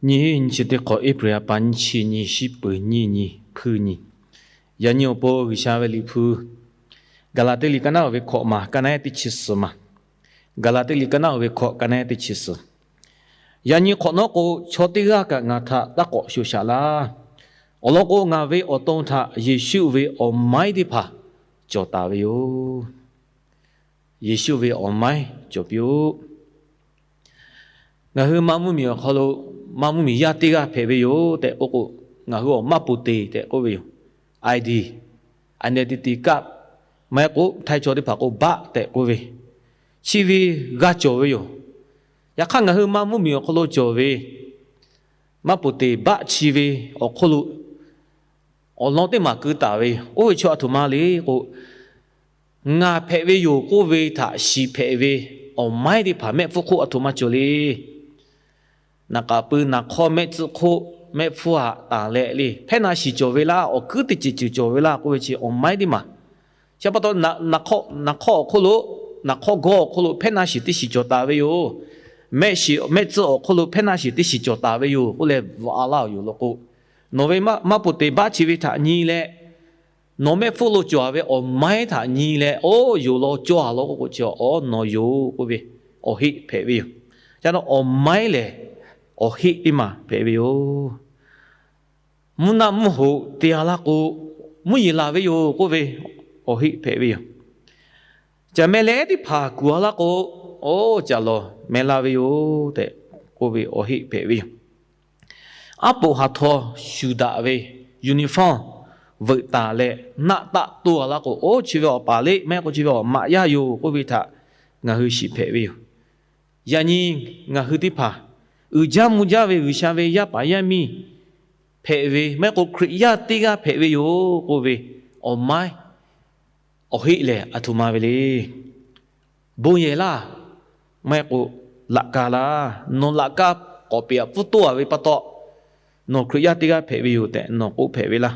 Nyiˇ hinˉ nyiˇ chi teˇ hk'awꞈ, April ha pa nyiˇ chi nyi, shiˉ peuˍ nyiˇ nyi, hpuiˇ nyi. Yaꞈ nyi awˬ pon G'uiˬsha ve liꞈ hpu Gaˍlaˍtiˆ liꞈ ka naˉ ve hkawꞈ maˬ, ka naˉ teˇ chi suhˍ maˬ. Gaˍlaˍtiˆ liꞈ ka naˉ ve hkawꞈ, ka naˉ teˇ chi suhˍ. Yaꞈ nyi hk'awꞈ nawˉ k'o, chaw teˇ g'aˇ kaꞈ ngaˬ htaꞈ taˇ k'awꞈ shoˍ shaꞈ laˇ. Awˬ lawn k'o, ngaˬ ve awˬ to htaꞈ Yeˍsuˆ ve awˬ maiˉ teˇ hpaˍ cawˬ taˍ ve yoˬ. Yeˍsuˆ ve awˬ maiˉ cawˬ piˇ-oˆ. Ngaˬ hui maˇ mvuhˇmiˬ awˬ hk'aw lo, maˇ mvuhˇmiˬ yaˇ teˇ g'aˇ hpehꞈ ve yoˬ tehꞈ k'oˆ k'o, ngaˬ hui awˬ maˇ poˍ te tehꞈ k'oˆ ve yoˬ. I D, identity card, maˇ heˆ k'o Htaiˇ chaw teˇ hpaˍ k'o baˆ tehꞈ k'oˆ ve, chi ve g'a cawˬ ve yoˬ. Yaꞈ hk'aˇ, ngaˬ hui maˇ mvuhˇmiˬ awˬ hk'aw lo cawˬ ve maˇ poˍ te baˆ chi ve awˬ hk'oˆ lo awˬ lawn teˇ maˬ keu taˍ ve, oˇ ve chaw aˬ htoꞈ ma le k'o, ngaˬ hpehꞈ ve yoˬ k'oˆ ve htaꞈ shiˍ hpehꞈ ve awˬ maiˉ teˇ hpaˍ mehˆ hpfuhˇ hk'oˆ aˬ htoꞈ ma cawˬ le. Naˍ k'aˍ pui naˍ hk'awˇ mehˆ tcuhˆ hk'oˆ mehˆ hpfuhˇ haꞈ taˍ leh le, hpehˇ na shiˍ cawˬ ve laˇ, awˬ kuiˉ teˇ ceuˬ ceuˬ cawˬ ve laˇ k'oˆ ve chi awˬ maiˉ teˇ maˬ. Chi pa taw, naˍ hk'awˇ awˬ hk'oˆ lo, naˍ hk'awˇ gawˇ awˬ hk'oˆ lo hpehˇ na shiˍ teˇ shiˍ cawˬ taˍ ve yoˬ. Mehˆ shiˍ mehˆ tcuhˆ awˬ hk'oˆ lo hpehˇ na shiˍ teˇ shiˍ cawˬ taˍ ve yoˬ k'oˆ leh bvuhꞈ a laˇ awˬ yoˬ law k'o, nawˬ ve maˇ poˍ te baˆ chi ve htaꞈ nyi leh, nawˬ mehˆ hpfuhˇ lo cawˬ ve awˬ maiˉ htaꞈ nyi leh, oˇ yoˬ law cawˇ a law k'o, chi awˬ nawˬ yoˬ k'oˆ ve awˬ heˆ hpehꞈ ve yoˬ. Ca na awˬ maiˉ lehˬ, awˬ heˆ teˇ maˬ hpehꞈ ve yoˬ. Mvuhˇ naˆ mvuhˇ hoꞈ te a laˇ k'o, mvuhˇ yeˬ laˬ ve yoˬ k'oˆ ve awˬ heˆ hpehꞈ ve yoˬ. Ca meh leh teˇ hpaˍ kuˬ a laˇ k'o, oˇ ca lawˬ meh laˇ ve yoˬ tehꞈ k'oˆ ve awˬ heˆ hpehꞈ ve yoˬ. Aˉ poꞈ haˍ htaw shuˍ daꞈ ve uniform veuꞈ taˍ leh naˆ taˆ toˇ a laˇ k'o, oˇ chi ve awˬ paˍ leˆ maˇ heˆ k'o chi ve awˬ maꞈ yaˇ yoˬ k'oˆ ve htaꞈ ngaˬ hui shiˍ hpehꞈ ve yoˬ. Yaꞈ nyi ngaˬ hui teˇ hpaˍ uiˍ jaˇ mvuh jaˇ ve G'uiˬsha ve yaˇ paˍ yaˇ miˇ hpehꞈ ve maˇ heˆ k'o Hkriꞈ yaˇ teˇ g'aˇ hpehꞈ ve yoˬ k'oˆ ve awˬ maiˉ awˬ heˆ lehˬ aˬ htoꞈ ma ve le. Bon yehˬ laˇ, maˇ heˆ k'o laꞈ ka laˇ. Nawˬ laꞈ ka k'awꞈ peꞈ aꞈ pfuhˇ toˇ a ve pa taw, nawˬ Hkriꞈ yaˇ teˇ g'aˇ hpehꞈ ve yoˬ tehꞈ nawˬ k'oˆ hpehꞈ ve laˇ.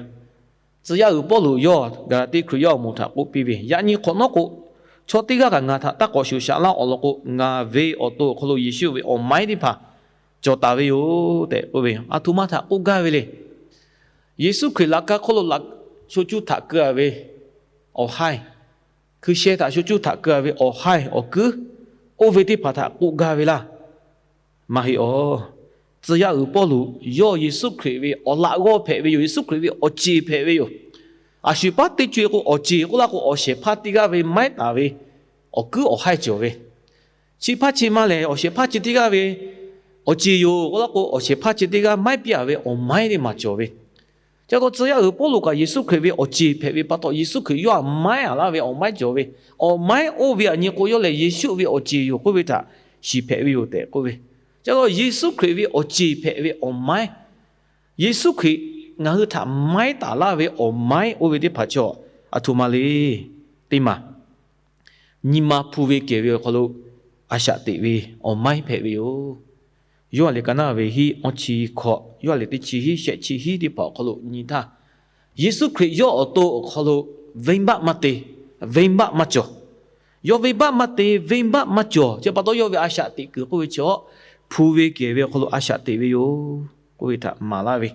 Tcuh yaˇ uiˍ Pawˇluꞈ yawˇ Gaˍlaˍtiˆ Hkriꞈ yaˇ awˬ moˍ htaꞈ k'oˆ piˇ ve, yaꞈ nyi hk'awꞈ nawˉ k'o, chaw teˇ g'aˇ kaꞈ ngaˬ htaꞈ taˇ k'awꞈ shoˍ shaꞈ laˇ. Awˬ lawn k'o, ngaˬ ve awˬ to awˬ hk'aw lo Yeˍsuˆ ve awˬ maiˉ teˇ hpaˍ cawˬ taˍ ve yoˬ tehꞈ k'oˆ ve, aˬ htoꞈ ma htaꞈ k'oˆ gaˇ ve le. Yeˍsuˆ Hkriꞈ laꞈ ka hk'oˆ lo laꞈ sho cuˇ htaꞈ keu a ve awˬ haiˇ, hkui sheh htaꞈ sho cuˇ htaꞈ keu a ve awˬ haiˇ awˬ kuiˉ, oˇ ve teˇ hpaˍ htaꞈ k'oˆ gaˇ ve laˇ. Maˇ heˆ awˬ. Tcuh yaˇ uiˍ Pawˇluꞈ yawˇ Yeˍsuˆ Hkriꞈ ve awˬ laꞈ g'awˇ hpehꞈ ve yoˬ. Yeˍsuˆ Hkriꞈ ve awˬ ceˬ hpehꞈ ve yoˬ. Aˬ shuˍ paˉ teˇ co e k'o, awˬ ceˬ k'oˆ laˇ k'o, awˬ shehˍ hpaˇ teˇ g'aˇ ve maiˉ taˍ ve awˬ kuiˉ awˬ haiˇ cawˬ ve. Chi hpaˇ chi ma lehˬ, awˬ shehˍ hpaˇ chi teˇ g'aˇ ve awˬ ceˬ yoˬ k'oˆ laˇ k'o, awˬ shehˍ hpaˇ chi teˇ g'aˇ maiˉ piˇ a ve awˬ maiˉ teˇ maˬ cawˬ ve. Chi pa taw tcuh yaˇ uiˍ Pawˇluꞈ kaꞈ Yeˍsuˆ Hkriꞈ ve awˬ ceˬ hpehꞈ ve pa taw, Yeˍsuˆ Hkriꞈ yawˇ htaꞈ maiˉ a laˇ ve awˬ maiˉ cawˬ ve. Awˬ maiˉ oˇ ve aꞈ nyi k'o, yawˇ lehˬ Yeˍsuˆ ve awˬ ceˬ yoˬ k'oˆ ve htaꞈ shiˍ hpehꞈ ve yoˬ tehꞈ k'oˆ ve. Chi pa taw Yeˍsuˆ Hkriꞈ ve awˬ ceˬ hpehꞈ ve awˬ maiˉ, Yeˍsuˆ Hkriꞈ ngaˬ hui htaꞈ maiˉ taˍ laˇ ve awˬ maiˉ oˇ ve teˇ hpaˍ chaw aˬ htoꞈ ma le. Teˇ maˬ, nyi ma hpu ve kehˬ ve awˬ hk'aw lo a shaꞈ teꞈ ve awˬ maiˉ hpehꞈ ve yoˬ. Yoˇhanˬ liꞈ ka naˉ ve hiˆ awˇ chi hkawꞈ, Yoˇhanˬ liꞈ teˇ chi hiˆ shehˆ chi hiˆ teˇ hpaˍ awˬ hk'aw lo nyi htaˇ, Yeˍsuˆ Hkriꞈ yawˇ awˬ to awˬ hk'aw lo venˇbaˆ maˇ te, venˇbaˆ maˇ cawˬ. Yawˇ venˇbaˆ maˇ te, venˇbaˆ maˇ cawˬ. Chi pa taw yawˇ ve a shaꞈ teꞈ kuiˬ k'oˆ ve chi, hpu ve kehˬ ve awˬ hk'aw lo a shaꞈ teꞈ ve yoˬ k'oˆ ve htaꞈ maˍ laˇ ve.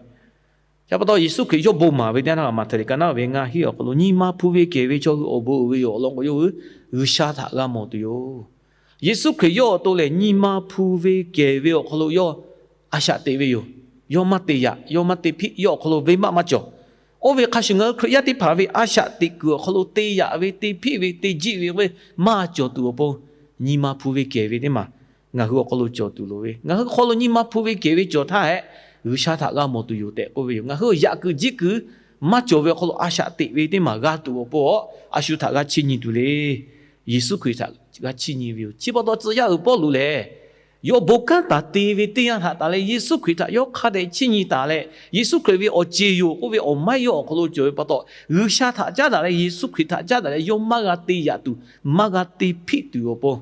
Chi pa taw Yeˍsuˆ Hkriꞈ yawˇ bon maˍ ve teˇ yanˇ htaˇ, Maꞈhtehˍ liꞈ ka naˉ ve ngaˇ hiˆ awˬ hk'aw lo nyi ma hpu ve kehˬ ve chaw hui awˬ bon uiˍ ve yoˬ. Awˬ lawn k'o, yawˇ hui G'uiˬsha htaꞈ g'a mawˬ tuˬ yoˬ. Yeˍsuˆ Hkriꞈ yawˇ awˬ to lehˬ, nyi ma hpu ve kehˬ ve awˬ hk'aw lo yawˇ a shaꞈ teꞈ ve yoˬ. Yawˇ maˇ te yaꞈ, yawˇ maˇ te hpiˆ, yawˇ awˬ hk'aw lo venˇbaˆ maˇ cawˬ. Oˇ ve hk'a shuˍ, ngaˬ hui Hkriꞈ yaˇ teˇ hpaˍ ve a shaꞈ teꞈ kuiˬ awˬ hk'aw lo te yaꞈ ve, te hpiˆ ve, te jiˆ ve k'o, maˇ cawˬ tuˬ awˬ pon nyi ma hpu ve kehˬ ve teˇ maˬ ngaˬ hui awˬ hk'aw lo cawˬ tuˬ loˍ ve. Ngaˬ hui hk'aw lo nyi ma hpu ve kehˬ ve cawˬ htaˇ hehꞈ, G'uiˬsha htaꞈ g'a mawˬ tuˬ yoˬ tehꞈ k'oˆ ve yoˬ. Ngaˬ hui yaꞈ kuiˬ jiˆ kuiˬ maˇ cawˬ ve awˬ hk'aw lo a shaꞈ teꞈ ve teˇ maˬ g'a tuˬ awˬ pon, a shu htaꞈ g'a chiˇ nyi tuˬ le. Yeˍsuˆ Hkriꞈ htaꞈ g'a chiˇ nyi ve yoˬ. Chi pa taw tcuh yaˇ uiˍ Pawˇluꞈ lehˬ, yawˇ bon kanˉ taˍ te ve teˇ yanˇ htaꞈ taˍ leh Yeˍsuˆ Hkriꞈ htaꞈ yawˇ hk'a dehꞈ chiˇ nyi taˍ leh, Yeˍsuˆ Hkriꞈ ve awˬ ceˬ yoˬ k'oˆ ve awˬ maiˉ yawˇ awˬ hk'aw lo cawˬ ve pa taw, G'uiˬsha htaꞈ caˉ daꞈ leh Yeˍsuˆ Hkriꞈ htaꞈ caˉ daꞈ leh yawˇ maˇ g'a te yaꞈ tuˬ, maˇ g'a te hpiˆ tuˬ awˬ pon,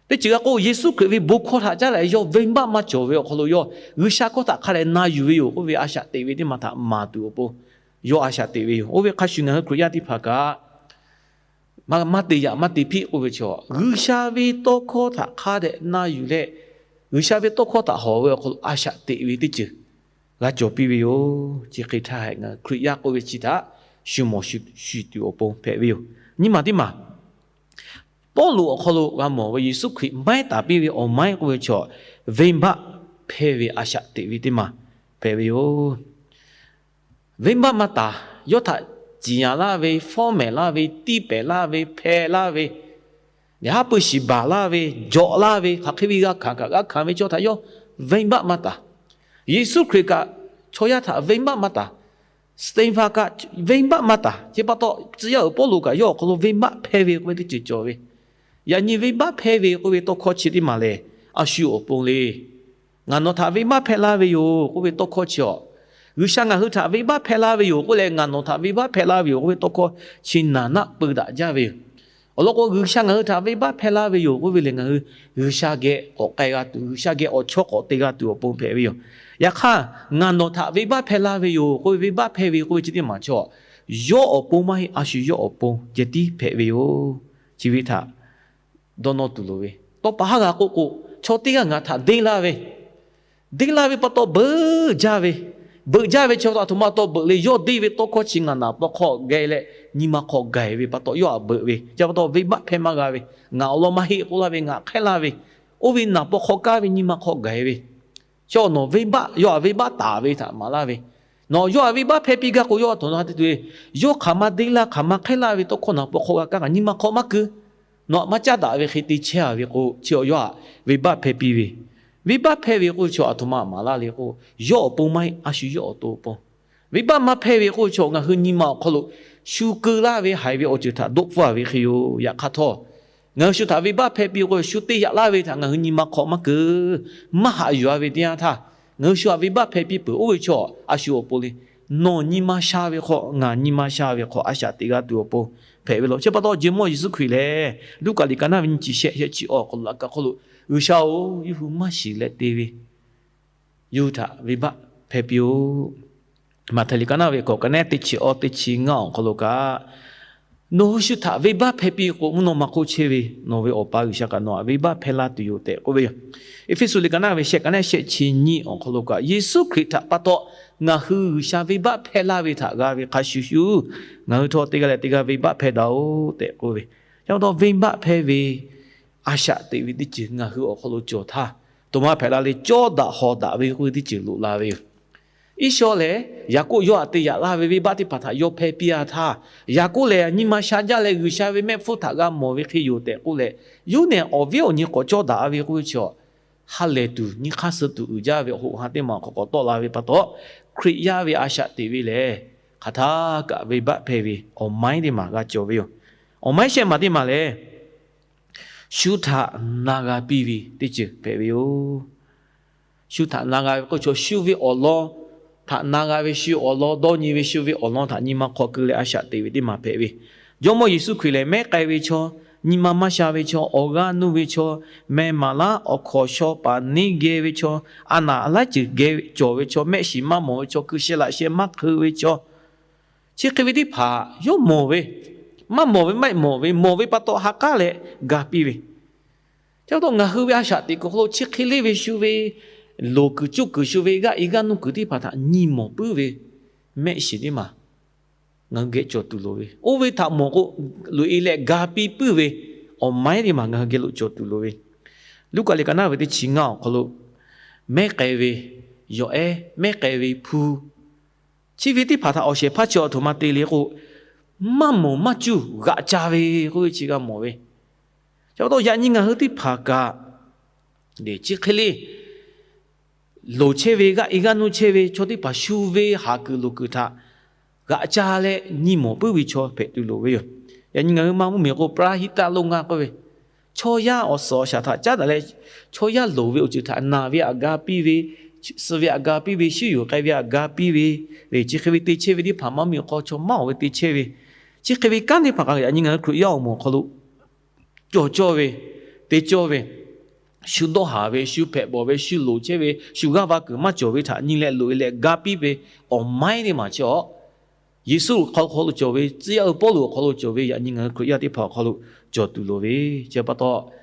teˇ ceuˬ g'a k'o, Yeˍsuˆ Hkriꞈ ve bon hkawˇ htaꞈ caˉ daꞈ leh yawˇ venˇbaˆ maˇ cawˬ ve awˬ hk'aw lo yawˇ G'uiˬsha hkawˇ htaꞈ hk'a dehꞈ na yuˬ ve yoˬ k'oˆ ve a shaꞈ teꞈ ve teˇ maˬ htaꞈ maˍ tuˬ awˬ pon, yawˇ a shaꞈ teꞈ ve yoˬ. Oˇ ve hk'a shuˍ ngaˬ hui Hkriꞈ yaˇ teˇ hpaˍ kaꞈ maˇ te yaꞈ maˇ te hpiˆ k'oˆ ve chaw, G'uiˬsha ve tawˇ hkawˇ htaꞈ hk'a dehꞈ na yuˬ leh, G'uiˬsha ve tawˇ hkawˇ htaꞈ hawˬ ve awˬ hk'aw lo a shaꞈ teꞈ ve teˇ ceuˬ g'a cawˬ piˇ ve yoˬ. Chi hk'e htaˇ hehꞈ ngaˬ hui Hkriꞈ yaˇ k'oˆ ve chi htaꞈ shu mawˬ shu shiˍ tuˬ awˬ pon hpehꞈ ve yoˬ. Nyi maˬ teˇ maˬ, Pawˇluꞈ awˬ hk'aw lo g'a mawˬ ve Yeˍsuˆ Hkriꞈ maiˉ taˍ piˇ ve awˬ maiˉ k'oˆ ve chaw, venˇbaˆ hpehˇ ve a shaꞈ teꞈ ve teˇ maˬ hpehꞈ ve yoˬ. Venˇbaˆ maˇ taˍ, yawˇ htaꞈ ciˍ yanˍ laˇ ve, fawˉ mehˍ laˇ ve, tiˇ pehˍ laˇ ve, hpeh laˇ ve, yaꞈ haˉ pui shiˍ baˬ laˇ ve, jawꞈ laˇ ve, hk'aˬ hk'e ve g'a hkanˍ kaꞈ g'a hkanˍ ve chaw htaꞈ yawˇ venˇbaˆ maˇ taˍ. Yeˍsuˆ Hkriꞈ kaꞈ chaw yaˇ htaꞈ venˇbaˆ maˇ taˍ. Steˍhpanˍ kaꞈ venˇbaˆ maˇ taˍ. Chi pa taw, tcuh yaˇ uiˍ Pawˇluꞈ kaꞈ yawˇ awˬ hk'aw lo venˇbaˆ hpehˇ ve k'oˆ ve teˇ ceuˬ cawˬ ve. Yaꞈ nyi venˇbaˆ hpehˇ ve k'oˆ ve tawˇ hkawˇ chi teˇ maˬ lehˬ, a shu awˬ pon le. Ngaˬ nawˬ htaꞈ venˇbaˆ hpehˇ laˇ ve yoˬ k'oˆ ve tawˇ hkawˇ chi awˬ, G'uiˬsha ngaˬ hui htaꞈ venˇbaˆ hpehˇ laˇ ve yoˬ k'oˆ leh, ngaˬ nawˬ htaꞈ venˇbaˆ hpehˇ laˇ ve yoˬ k'oˆ ve tawˇ hkawˇ chi naˍ naˆ peu daꞈ jaˇ ve yoˬ. Awˬ lawn k'o, G'uiˬsha ngaˬ hui htaꞈ venˇbaˆ hpehˇ laˇ ve yoˬ k'oˆ ve lehˬ, ngaˬ hui G'uiˬsha geh k'awꞈ k'ai g'a tuˬ, G'uiˬsha geh awˬ chawˇ k'awꞈ te g'a tuˬ awˬ pon hpehꞈ ve yoˬ. Yaꞈ hk'aˇ, ngaˬ nawˬ htaꞈ venˇbaˆ hpehˇ laˇ ve yoˬ k'oˆ ve venˇbaˆ hpehˇ ve k'oˆ ve chi teˇ maˬ chaw, yawˇ awˬ pon maˇ heˆ, a shu yawˇ awˬ pon ceh tiˉ hpehꞈ ve yoˬ. Chi ve htaꞈ dawˇ nawˇ tuˬ loˍ ve, tawˇ pa haˉ g'a k'oˆ k'o, chaw teˇ g'aˇ ngaˬ htaꞈ deˇ laˇ ve, deˇ laˇ ve pa taw beuꞈ jaˇ ve, beuꞈ jaˇ ve chi pa taw aˬ htoꞈ ma taw beuꞈ le. Yawˇ deˇ ve tawˇ hkawˇ chi ngaˬ naˍ paw hk'aw geh leh nyi ma hk'aw gaˬ ve pa taw, yawˇ htaꞈ beuꞈ ve chi pa taw venˇbaˆ hpehˇ maˇ g'a ve, ngaˬ awˬ lawn maˇ heˆ k'oˆ laˇ ve, ngaˬ hk'ehˉ laˇ ve, oˇ ve naˍ paw hk'aw kaˇ ve nyi ma hk'aw gaˬ ve, chi awˬ nawˬ venˇbaˆ, yawˇ htaꞈ venˇbaˆ taˍ ve htaꞈ maˍ laˇ ve, nawˬ yawˇ htaꞈ venˇbaˆ hpehˇ piˇ gaˇ k'o, yawˇ aˬ htoꞈ ma te tuˬ ve, yawˇ hk'aˬ ma deˇ laˇ, hk'aˬ ma hk'ehˉ laˇ ve tawˇ hkawˇ naˍ paw hk'aw g'a kaˇ kaꞈ nyi ma hk'aw maˇ keu. Nawˬ htaꞈ maˇ caˉ daꞈ ve hk'e te chehˇ a ve k'o, chi awˬ yawˇ htaꞈ venˇbaˆ hpehˇ piˇ ve. Venˇbaˆ hpehˇ ve k'oˆ ve chi aˬ htoꞈ ma maˍ laˇ le k'o, yawˇ awˬ pon maˇ heˆ, a shu yawˇ awˬ to awˬ pon. Venˇbaˆ maˇ hpehˇ ve k'oˆ ve chi ngaˬ hui nyi ma awˬ hk'aw lo shu keu laˇ ve haiˬ ve awˬ ceuˬ htaꞈ doˆ pfuhˇ a ve hk'e yoˬ. Yaꞈ hk'aˇ htawˇ, ngaˬ hui shu htaꞈ venˇbaˆ hpehˇ piˇ k'o, shu te yaꞈ laˇ ve htaꞈ ngaˬ hui nyi ma hk'aw maˇ keu. Maˇ haꞈ yuˬ a ve teˇ yanˇ htaˇ, ngaˬ hui shu htaꞈ venˇbaˆ hpehˇ piˇ peuˬ. Oˇ ve chaw a shu awˬ pon le. Nawˬ nyi ma sha ve hk'aw, ngaˬ nyi ma sha ve hk'aw a shaꞈ teꞈ g'a tuˬ awˬ pon hpehꞈ ve law. Chi pa taw, Jawˇmawˇ Yeˍsuˆ Hkriꞈ lehˬ, Luˉkaꞈ liꞈ ka naˇ ve nyiˇ chi shehˆ, shehˆ chi awˬ hk'aw lo laꞈ ka hk'oˆ lo, G'uiˬsha-oˬ, yawˇ hui maˇ shiˍ leh te ve yawˇ hui htaꞈ venˇbaˆ hpehˇ piˇ-oˆ. Maꞈhtehˍ liꞈ ka naˇ ve k'awꞈ ka nehˉ teˇ chi awˇ teˇ chi ngaˇ awˬ hk'aw lo kaꞈ, nawˬ hui shu htaꞈ venˇbaˆ hpehˇ piˇ k'o, mvuhˇ naw ma hk'oˆ chehˇ ve nawˬ ve Awˬ pa G'uiˬsha kaꞈ nawˬ htaꞈ venˇbaˆ hpehˇ laˇ tuˬ yoˬ tehꞈ k'oˆ ve yoˬ. Eˇfeˇsuꞈ liꞈ ka naˇ ve shehˆ ka nehˉ shehˆ chi nyiˇ awˬ hk'aw lo kaꞈ, Yeˍsuˆ Hkriꞈ htaꞈ pa taw ngaˬ hui G'uiˬsha venˇbaˆ hpehˇ laˇ ve htaꞈ g'a ve hk'a shuˍ shuˍ, ngaˬ hui htawˇ teˇ g'aˇ leh teˇ g'aˇ venˇbaˆ hpehˇ daꞈ-oꞈ tehꞈ k'oˆ ve. Yaꞈ pa taw, venˇbaˆ hpehˇ ve a shaꞈ teꞈ ve teˇ ceuˬ ngaˬ hui awˬ hk'aw lo cawˬ htaˇ, aˬ htoꞈ ma hpehꞈ la le, cawˇ daꞈ hawˍ daꞈ ve k'oˆ ve teˇ ceuˬ loꞈ la ve yoˬ. Iˉsawˇ lehˬ, Yaˍkoˆ yawˇ htaꞈ te yaꞈ laˇ ve venˇbaˆ teˇ hpaˍ htaꞈ yawˇ hpehˇ piˇ a htaˇ, Yaˍkoˆ lehˬ nyi ma sha jaˇ leh G'uiˬsha ve mehˆ hpfuhˇ htaꞈ g'a mawˬ ve hk'e yoˬ tehꞈ k'oˆ leh, yawˇ nehˬ awˬ viˉ awˬ nyi k'awꞈ cawˇ daꞈ ve k'oˆ ve chi, ha lehˬ tuˬ nyi hk'aˇ suh tuˬ uiˍ jaˇ ve awˬ hoꞈ ha teˇ maˬ awˬ hk'aw k'awꞈ tawˆ la ve pa taw, Hkriꞈ yaˇ ve a shaꞈ teꞈ ve lehˬ, hk'aˬ htaˇ kaꞈ venˇbaˆ hpehˇ ve awˬ maiˉ teˇ maˬ g'a cawˬ ve yoˬ. Awˬ maiˉ shehˆ maˬ teˇ maˬ lehˬ, shu htaꞈ na g'a piˇ ve teˇ ceuˬ hpehꞈ ve yoˬ. Shu htaꞈ na g'a ve k'oˆ chaw, shu ve awˬ lawn htaꞈ na g'a ve, shu awˬ lawn dawˇ nyi ve, shu ve awˬ lawn htaꞈ nyi ma hk'aw keu leh a shaꞈ teꞈ ve teˇ maˬ hpehꞈ ve. Jawˇmawˇ Yeˍsuˆ Hkriꞈ lehˬ, mehˉ k'ai ve chaw, nyi ma maˇ sha ve chaw, awˬ g'aˇ nuˇ ve chaw, meh maˍ laˉ awˬ hkawnˍ shaw paˍ neˉ geh ve chaw, a naˍ a laiˉ ceuˬ geh cawˬ ve chaw, mehˆ shiˍ maˇ mawˬ ve chaw, hkui sheh laꞈ sheh maˇ hkeu ve chaw, chi hk'e ve teˇ hpaˍ yawˇ mawˬ ve, maˇ mawˬ ve maˇ heˆ, mawˬ ve, mawˬ ve pa taw ha k'aˉ leh ga piˇ ve. Chi pa taw ngaˬ hui ve a shaꞈ teꞈ kuiˬ hk'aw lo chi hk'e le ve shu ve loˍ kuiˬ cuˇ kuiˬ, shu ve g'aˇ e g'aˇ nuˇ kuiˬ teˇ hpaˍ htaꞈ nyi mawˬ puiˉ ve mehˆ shiˍ teˇ maˬ ngaˬ hui geh cawˬ tuˬ loˍ ve, oˇ ve htaꞈ mawˬ k'o, loꞈ e leh ga piˇ puiˉ ve awˬ maiˉ teˇ maˬ ngaˬ hui geh lo cawˬ tuˬ loˍ ve. Luˉkaꞈ liꞈ ka naˇ ve teˇ chi ngaˇ awˬ hk'aw lo, mehˉ k'ai ve yawˬ ehˉ, mehˉ k'ai ve hpu, chi ve teˇ hpaˍ htaꞈ awˬ shehˍ hpaˇ chi aˬ htoꞈ ma te le k'o, maˇ mawˬ maˇ cuˇ g'aꞈ ca ve k'oˆ ve chi g'a mawˬ ve. Chi pa taw yaꞈ nyi ngaˬ hui teˇ hpaˍ kaꞈ, chi hk'e le loˍ chehˇ ve, g'aˇ e g'aˇ nuˇ chehˇ ve chaw teˇ hpaˍ shu ve haˍ kuiˬ loˍ kuiˬ htaꞈ g'aꞈ ca leh nyi mawˬ puiˉ ve chaw hpehꞈ tuˬ loˍ ve yoˬ. Yaꞈ nyi ngaˬ hui maˇ mvuhˇmiˬ k'o, ပရဟိတလုပ်ငန်း k'oˆ ve, chaw yaˇ awˬ suhˍ awˬ shaˍ htaꞈ caˉ daꞈ leh, chaw yaˇ loˍ ve awˬ ceuˬ htaꞈ naˬ ve htaꞈ ga piˇ ve, suh ve htaꞈ ga piˇ ve, shuˉ yuˬ k'ai ve htaꞈ ga piˇ ve, chi hk'e ve te chehˇ ve teˇ hpaˍ maˇ mvuhˇmiˬ k'o, chaw maˇ oˬ ve te chehˇ ve, chi hk'e ve kanˉ teˇ hpaˍ kaꞈ yaꞈ nyi ngaˬ hui Hkriꞈ yaˇ awˬ moˍ awˬ hk'aw lo cawˬ cawˇ ve, te cawˇ ve, shu dawˇ haˍ ve, shu hpehꞈ bawˬ ve, shu loˍ chehˇ ve, shu g'aˇ va kuiˬ maˇ cawˬ ve htaꞈ nyi leh loꞈ e leh ga piˇ ve awˬ maiˉ teˇ maˬ chi awˬ, Yeˍsuˆ awˬ hk'aw lo cawˬ ve, tcuh yaˇ hui Pawˇluꞈ awˬ hk'aw lo cawˬ ve, yaꞈ nyi ngaˬ hui Hkriꞈ yaˇ teˇ hpaˍ awˬ hk'aw lo cawˬ tuˬ loˍ ve, chi pa taw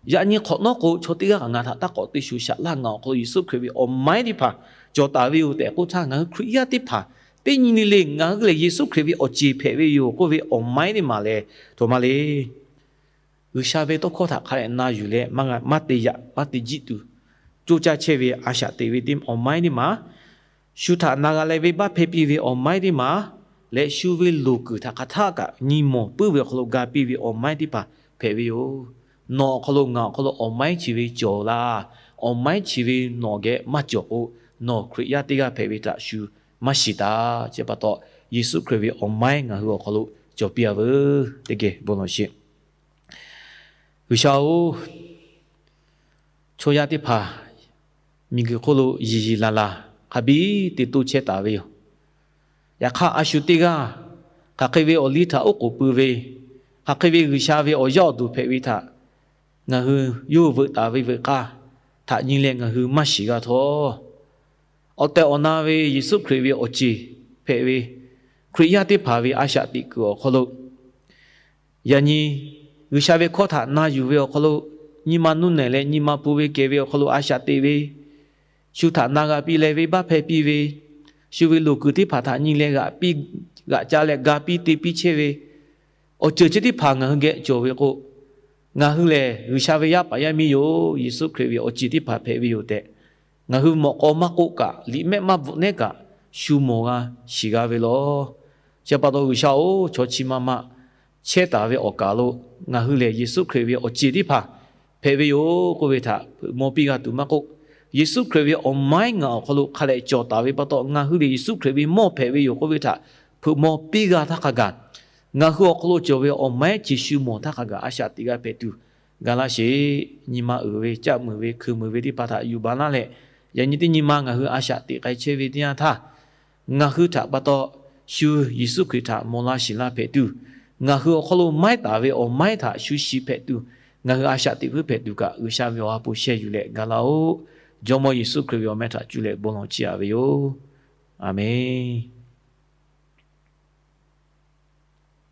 Yaꞈ nyi hk'awꞈ nawˉ k'o, chaw teˇ g'aˇ kaꞈ ngaˬ htaꞈ taˇ k'awꞈ te shuˍ shaꞈ laˇ. Ngaˬ awˬ hk'aw lo Yeˍsuˆ Hkriꞈ ve awˬ maiˉ teˇ hpaˍ cawˬ taˍ ve yoˬ tehꞈ k'oˆ htaˇ, ngaˬ hui Hkriꞈ yaˇ teˇ hpaˍ teˇ nyi le le ngaˬ hui lehˬ Yeˍsuˆ Hkriꞈ ve awˬ ceˬ hpehꞈ ve yoˬ k'oˆ ve awˬ maiˉ teˇ maˬ lehˬ, htoꞈ ma le. G'uiˬsha ve tawˇ hkawˇ htaꞈ hk'a dehꞈ na yuˬ leh maˇ te yaꞈ maˇ te jiˆ tuˬ, coˇ caˇ chehˇ ve a shaꞈ teꞈ ve teˇ awˬ maiˉ teˇ maˬ, shu htaꞈ na g'a leh venˇbaˆ hpehˇ piˇ ve awˬ maiˉ teˇ maˬ, leh shu ve loˍ kuiˬ htaꞈ hk'aˬ htaˆ kaꞈ nyi mawˬ puiˉ ve awˬ hk'aw lo ga piˇ ve awˬ maiˉ teˇ hpaˍ hpehꞈ ve yoˬ. Nawˬ awˬ hk'aw lo ngaˬ awˬ hk'aw lo awˬ maiˉ chi ve cawˬ laˇ. Awˬ maiˉ chi ve nawˬ geh maˇ cawˬ k'o, nawˬ Hkriꞈ yaˇ teˇ g'aˇ hpehꞈ ve htaꞈ shu maˇ shiˍ taˍ. Chi pa taw, Yeˍsuˆ Hkriꞈ ve awˬ maiˉ ngaˬ hui awˬ hk'aw lo cawˬ piˇ a veuˬ teˇ geh bon lawˬ sheˍ. G'uiˬsha-oˬ, chaw yaˇ teˇ hpaˍ miˬguiˬ hk'oˆ lo yiˍ yiˍ laˬ laˬ hk'a biˇ te toˇ chehˇ taˍ ve yoˬ. Yaꞈ hk'aˇ, a shu teˇ g'aˇ hk'aˬ hk'e ve awˬ liˇ htaꞈ oˉ k'oˍ pui ve, hk'aˬ hk'e ve G'uiˬsha ve awˬ yaˇ awˬ duˬ hpehꞈ ve htaꞈ ngaˬ hui yawˇ hui veuꞈ taˍ ve veuꞈ k'aˇ htaꞈ nyi leh ngaˬ hui maˇ shiˍ g'a htawˇ, awˬ tehˬ awˬ na ve Yeˍsuˆ Hkriꞈ ve awˬ ceˬ hpehꞈ ve Hkriꞈ yaˇ teˇ hpaˍ ve a shaꞈ teꞈ kuiˬ awˬ hk'aw lo, yaꞈ nyi G'uiˬsha ve hkawˇ htaꞈ na yuˬ ve awˬ hk'aw lo, nyi ma nuˇ nehˬ leh nyi ma pun ve kehˬ ve awˬ hk'aw lo a shaꞈ teꞈ ve, shu htaꞈ na g'a piˇ leh venˇbaˆ hpehˇ piˇ ve, shu ve loˍ kuiˬ teˇ hpaˍ htaꞈ nyi leh g'aꞈ piˇ g'aꞈ ca leh ga piˇ te piˇ chehˇ ve awˬ ceuˬ chi teˇ hpaˍ ngaˬ hui geh cawˬ ve k'o, ngaˬ hui lehˬ G'uiˬsha ve yaˇ paˍ yaˇ miˇ yoˬ, Yeˍsuˆ Hkriꞈ ve awˬ ceˬ teˇ hpaˍ hpehꞈ ve yoˬ tehꞈ, ngaˬ hui mawꞈ k'aw maˇ k'oˆ kaꞈ, liꞈ mehˆ maˇ bvuhꞈ nehˉ kaꞈ, shu mawˬ g'a shiˍ g'a ve lawˬ. Chi pa taw G'uiˬsha-oˬ, chaw chi ma ma chehˇ taˍ ve awˬ kaˍ lo ngaˬ hui lehˬ Yeˍsuˆ Hkriꞈ ve awˬ ceˬ teˇ hpaˍ hpehꞈ ve yoˬ k'oˆ ve htaꞈ hpeuꞈ maw piˇ g'a tuˬ maˇ k'oˆ, Yeˍsuˆ Hkriꞈ ve awˬ maiˉ ngaˬ awˬ hk'aw lo hk'a dehꞈ cawˬ taˍ ve pa taw, ngaˬ hui lehˬ Yeˍsuˆ Hkriꞈ ve mawˇ hpehꞈ ve yoˬ k'oˆ ve htaꞈ hpeuꞈ maw piˇ g'a htaˇ hk'a gaˬ, ngaˬ hui awˬ hk'aw lo cawˬ ve awˬ maiˉ chi shu mawˬ htaˇ hk'a gaˬ a shaꞈ teꞈ g'a hpehꞈ tuˬ ga laˇ sheˍ. Nyi ma uiˍ ve, caˆ muiˬ ve, hkui muiˬ ve teˇ hpaˍ htaꞈ yuˬ baˬ laˇ leh, yaꞈ nyi teˇ nyi ma ngaˬ hui a shaꞈ teꞈ k'ai chehˇ ve teˇ yanˇ htaˇ, ngaˬ hui htaꞈ pa taw shu Yeˍsuˆ Hkriꞈ htaꞈ mawˬ laˇ shiˍ laˇ hpehꞈ tuˬ, ngaˬ hui awˬ hk'aw lo maiˉ taˍ ve awˬ maiˉ htaꞈ shu shiˍ hpehꞈ tuˬ, ngaˬ hui a shaꞈ teꞈ puiˉ hpehꞈ tuˬ kaꞈ, G'uiˬsha ve awˬ ha hpu sheh yuˬ leh ga laˇ-oˆ. Jawˇmawˇ Yeˍsuˆ Hkriꞈ ve awˬ meh htaꞈ cuˇ leh bon lawˬ chiˇ aꞈ ve yoˬ. A menˬ.